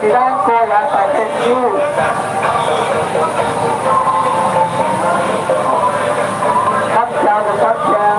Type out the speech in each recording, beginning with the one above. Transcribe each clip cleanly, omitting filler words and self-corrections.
是咱高陽大天主。感謝就感謝。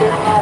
五。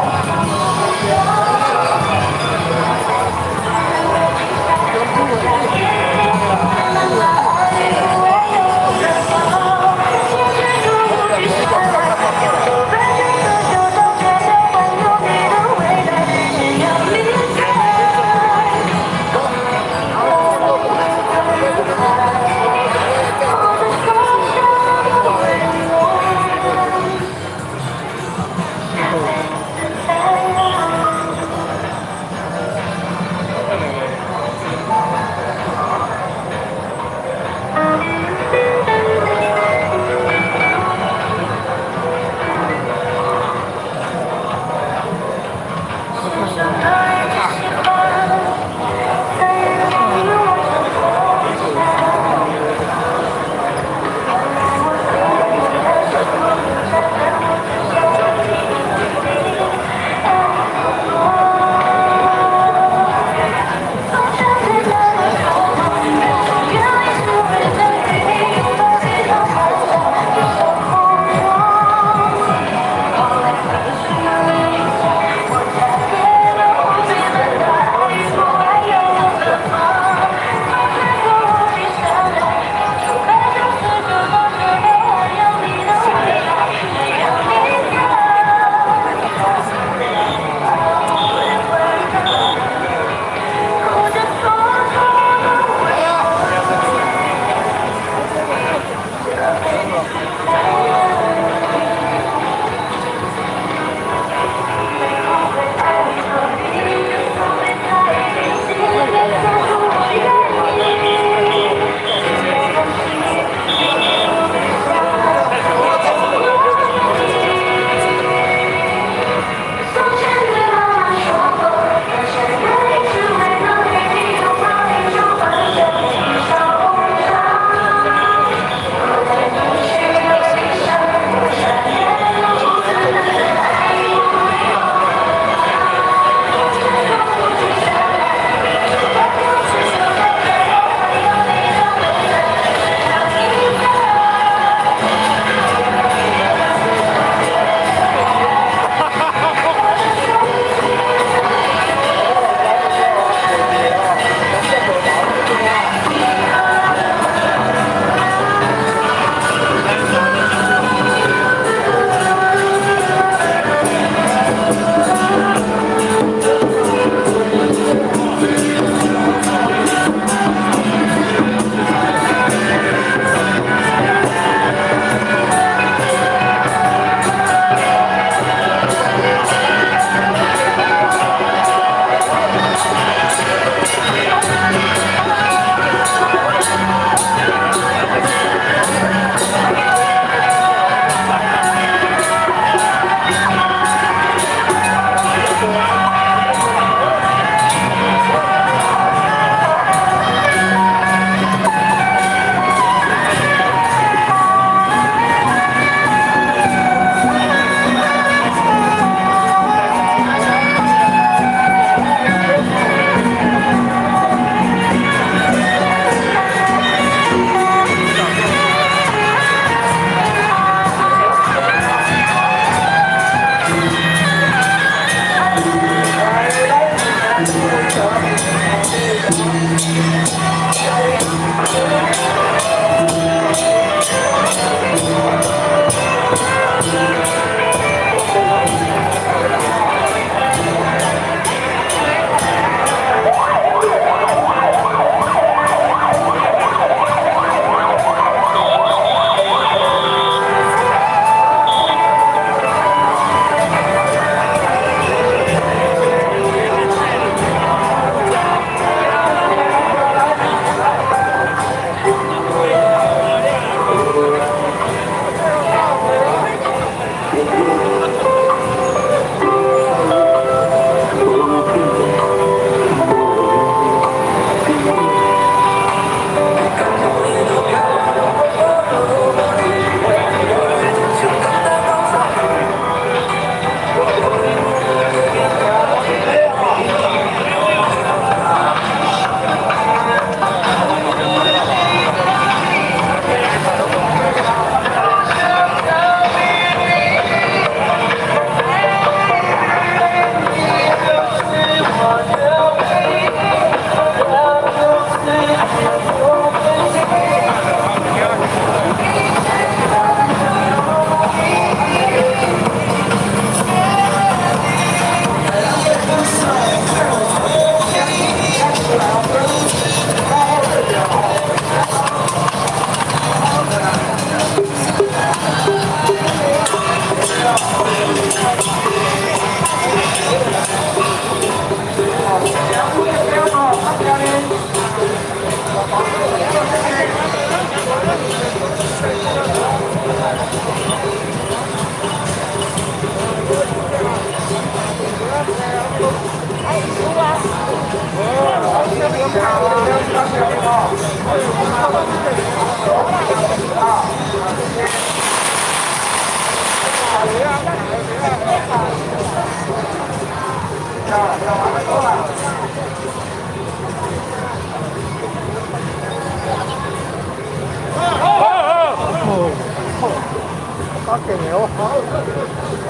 較勁的哦。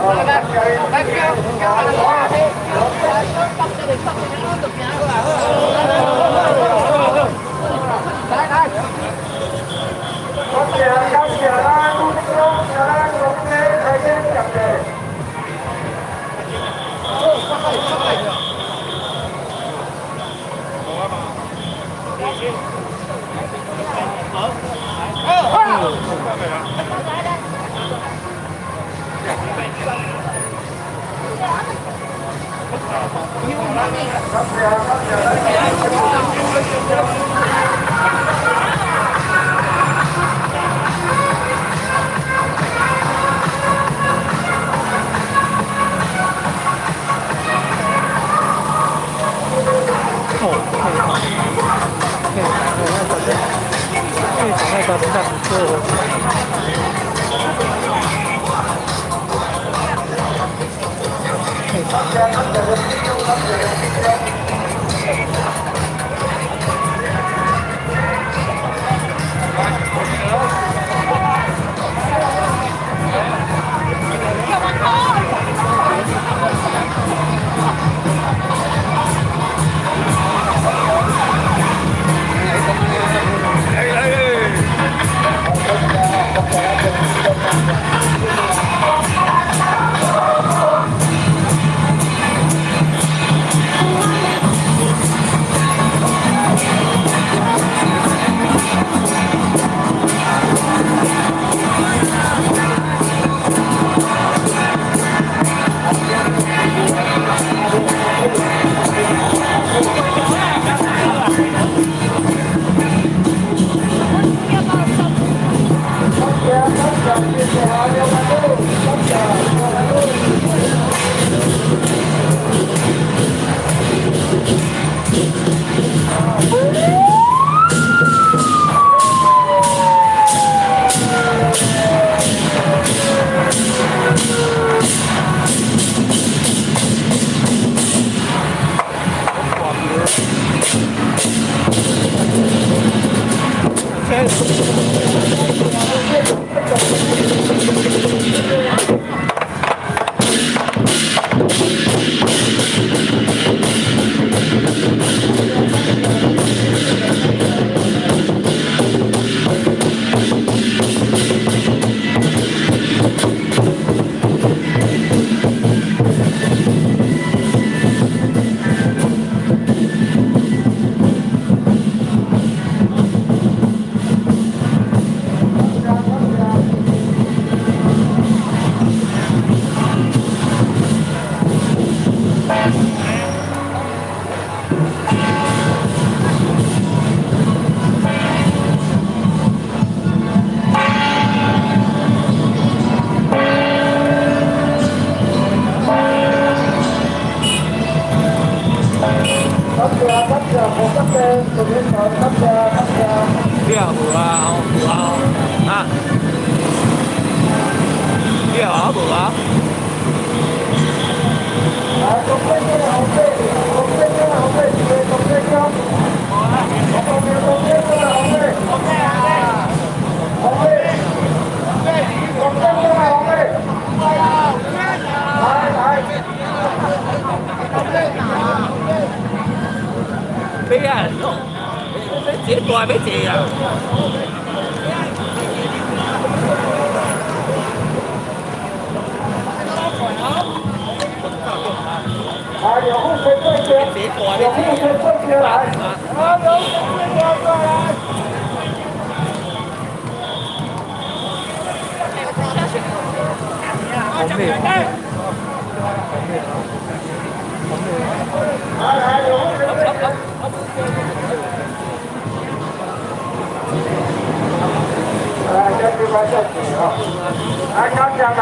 感謝感謝咱感謝咱國家開始接的。哦，嘿，嘿，那個這場那個真正不錯。你也無啊，吼，無啊，吼，啊？你也無啊？來，國際的紅背，國際的紅背，一個國際獎，國際國際的紅背，紅背，國際的紅背，來來。買啊，買這大買這啊。來，有護身對接，有護身對接來，啊，有護身對接來。紅妹，紅妹，紅妹。來來，有護身對接。來，這邊這邊啊，來，剛講來。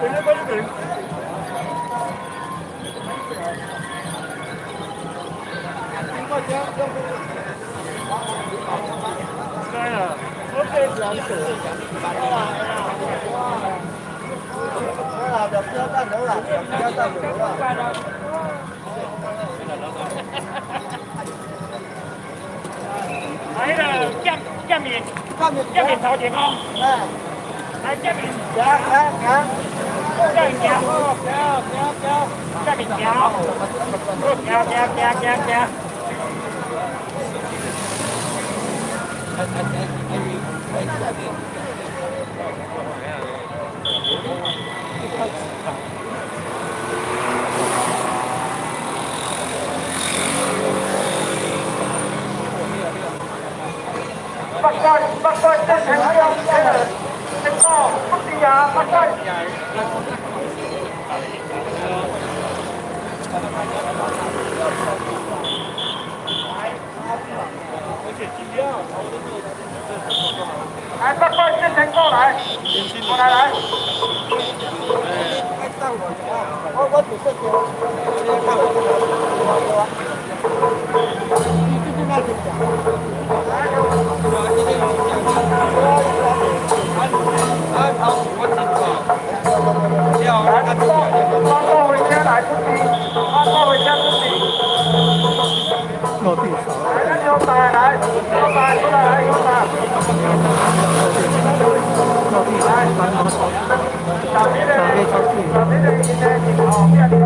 邊，你過呢邊。該啦，我這兩個。來，彼个減減麵，減麵頭前哦。來減麵。行行行。減麵行。減麵行。行行行行行。北關北關這成交這個這個不對啊，北關。來，北關這成過來，過來來。我就是叫，來，我回家來出去，我回家出去。落地少。來，咱小大來，小大出來，來小大。落地三個，三個超市，三個。哪邊超市？哪邊超市？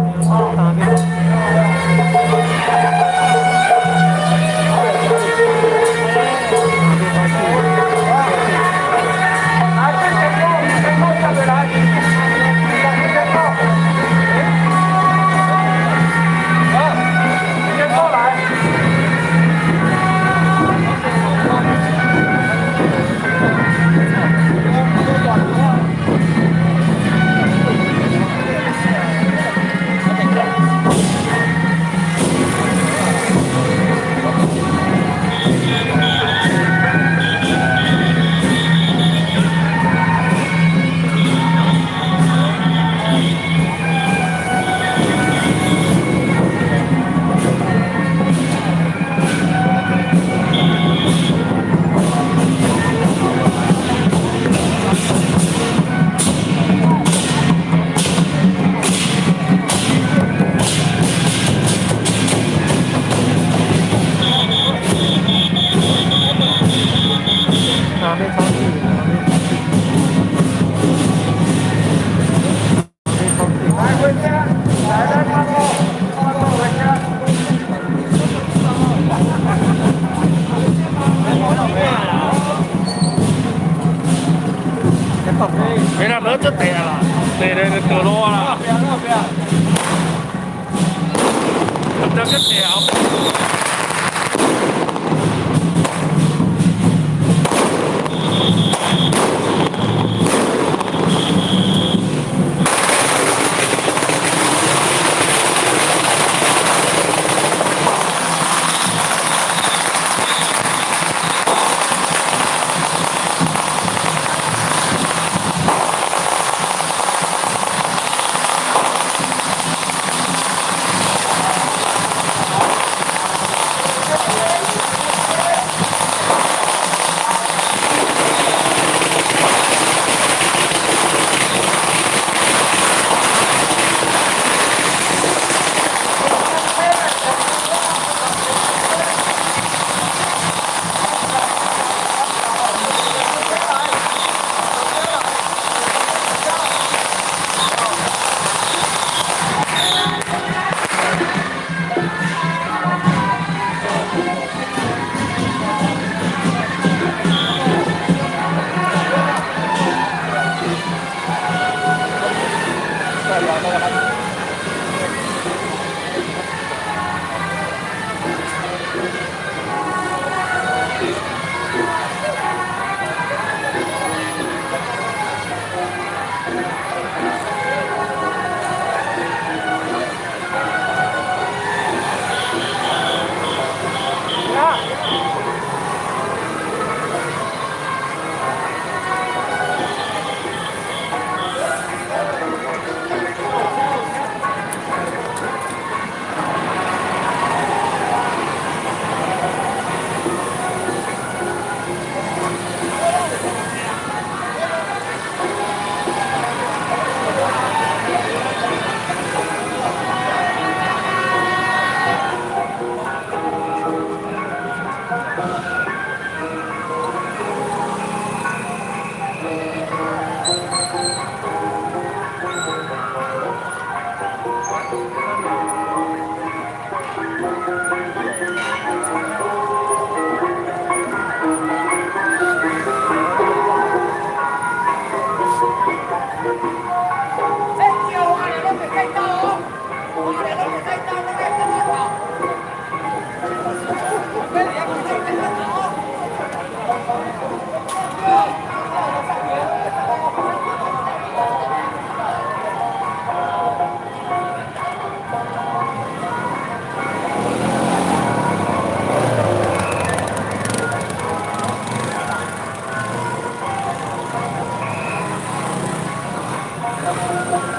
哪邊超市？來回家，來來，大哥，大哥回家。沒啦，無這地啦，地咧就倒落啦。這個地後。來來來。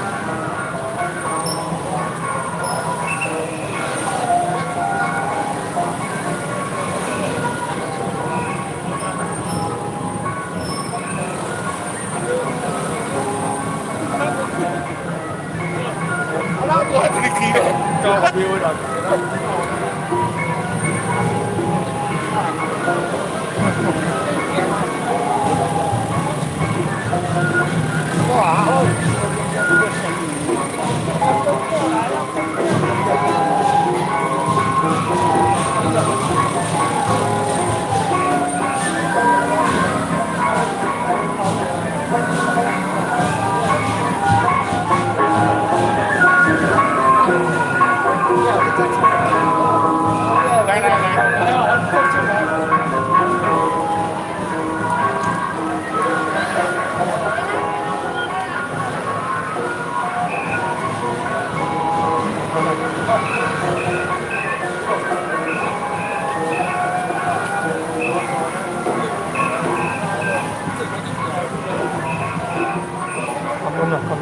咁啦，咁。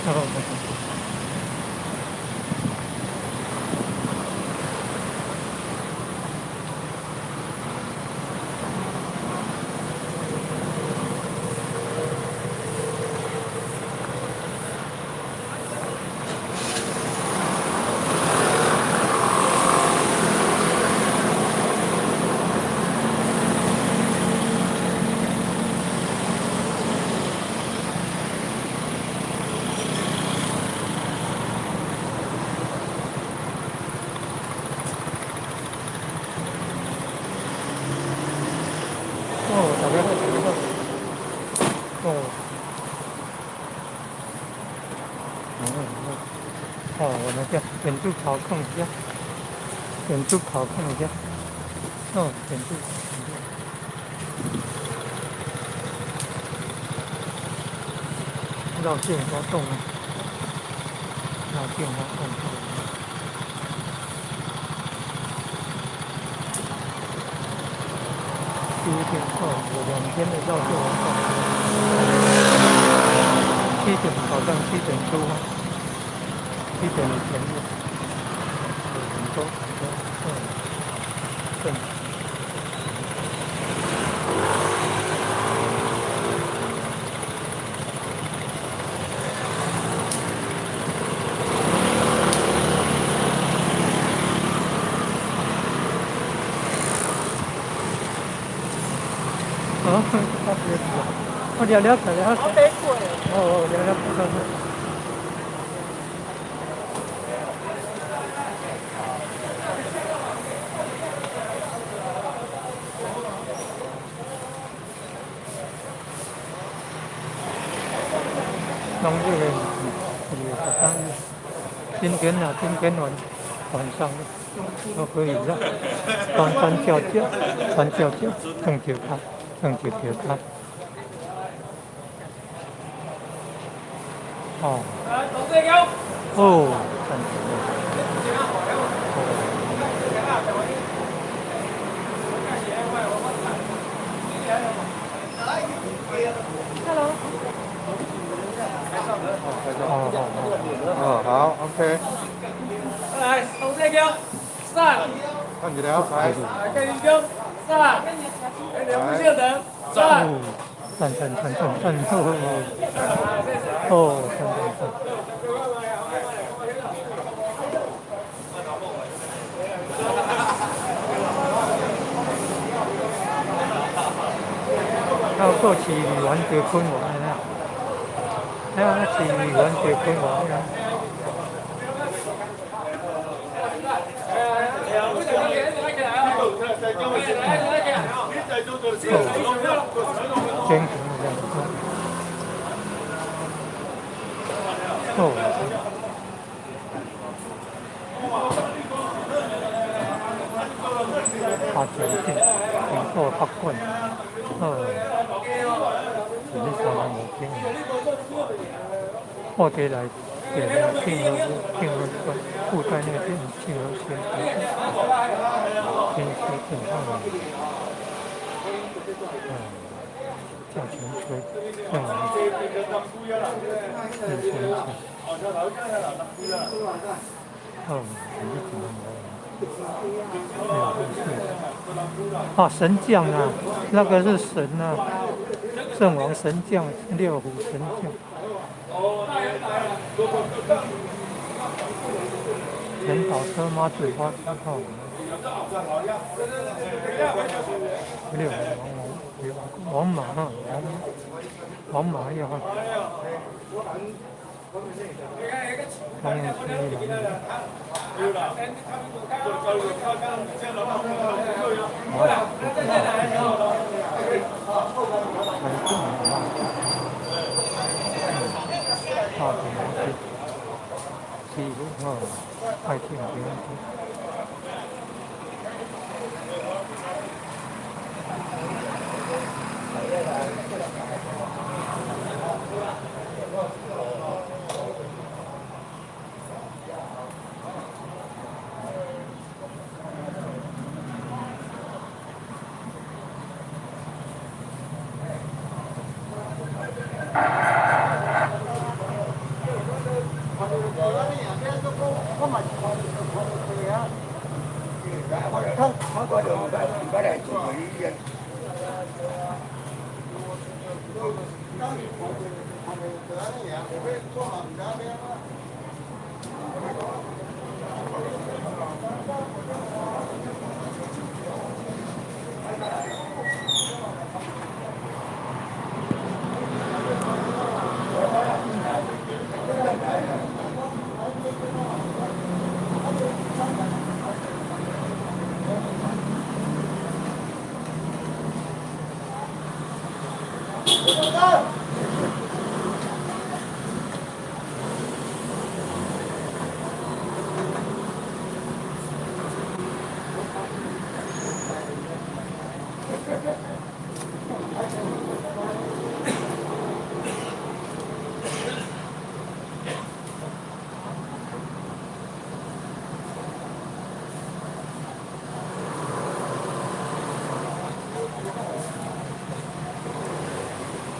哦。哦，大家好，大家好。哦。哦，哦，我們這遠處跑看一下，遠處跑看一下。哦，遠處。繞境活動，繞境活動。第一天哦，有2天的繞境活動。七點早上7點出發，7點以前就很多很多，嗯，對。啊，我聊聊看，聊。哦，聊聊看。農曆的2月13日，今天啊，今天晚上都可以了。端端叫叫，端叫叫，转就卡，转就叫卡。哦。哦，赞 Hello。哦哦哦，好，OK。來，同志叫上。看起來要拍。來，跟你叫上。兩步先等。上。赞赞赞赞赞！哦，赞赞赞。还有个市议员结婚无安尼？啊，市议员结婚无安尼？堅強兩個。哦。八九店，苹果八罐，是咧三五间。后地来点庆和庆和馆，附带那个店庆和轩，天蝎镇上，价钱吹，四千七。哦，啊，神将啊，那个是神啊，圣王神将，六虎神将。前导车妈嘴巴哦，六虎王王马哈，王王马要。王爱听别人听。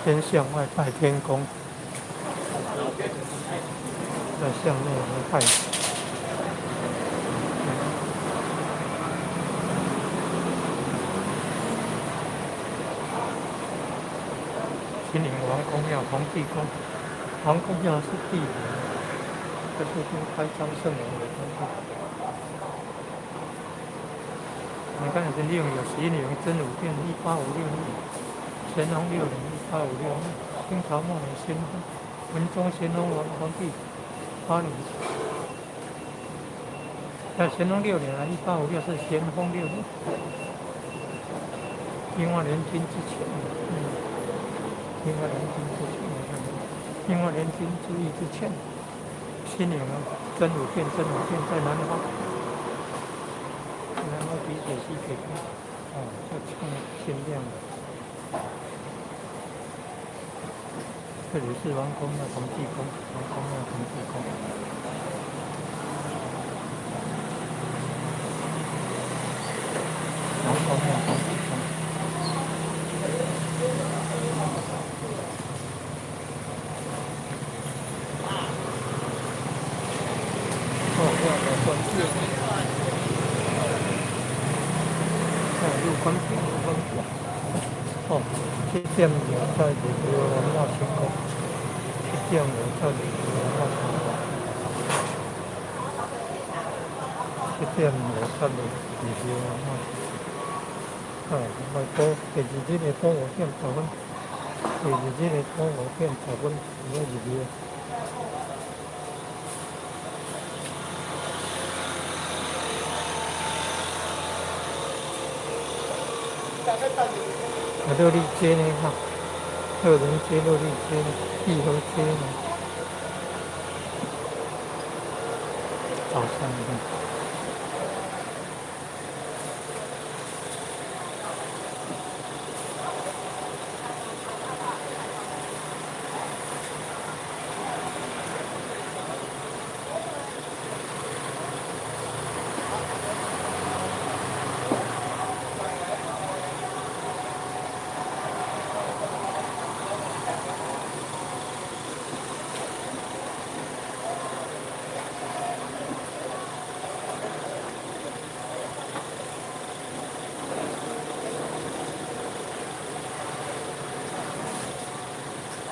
先向外拜天公，再向内来拜。秦岭王公庙、皇帝宫，王公庙是地名，这是跟开张圣王有关系。你看，是利用有十一年真武殿，1856年，乾隆六年。1856年，清朝末年，咸丰文宗咸丰王皇帝八年。在乾隆六年啊，1856是咸丰六年，英法联军之前，英法联军之前，英法联军之役之前，新营真武殿，真武殿在南方，南方比水西北边，哦，叫清亮。这里是王公庙、同济宫，王公庙、同济宫。王公庙、同济宫。哦，这样的关票。哦，入关票，入关票。哦，这点就在入庙成功。这点我在入庙成功。这点我在入庙成功。啊，外婆第二日下晡5点10分，第二日下晡5点10分要入庙。啊，樂利街呢？哈，樂仁街、樂利街、義和街呢？早上的。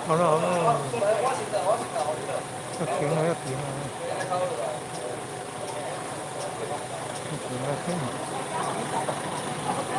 好了好了，要停了要停了，要停了停了。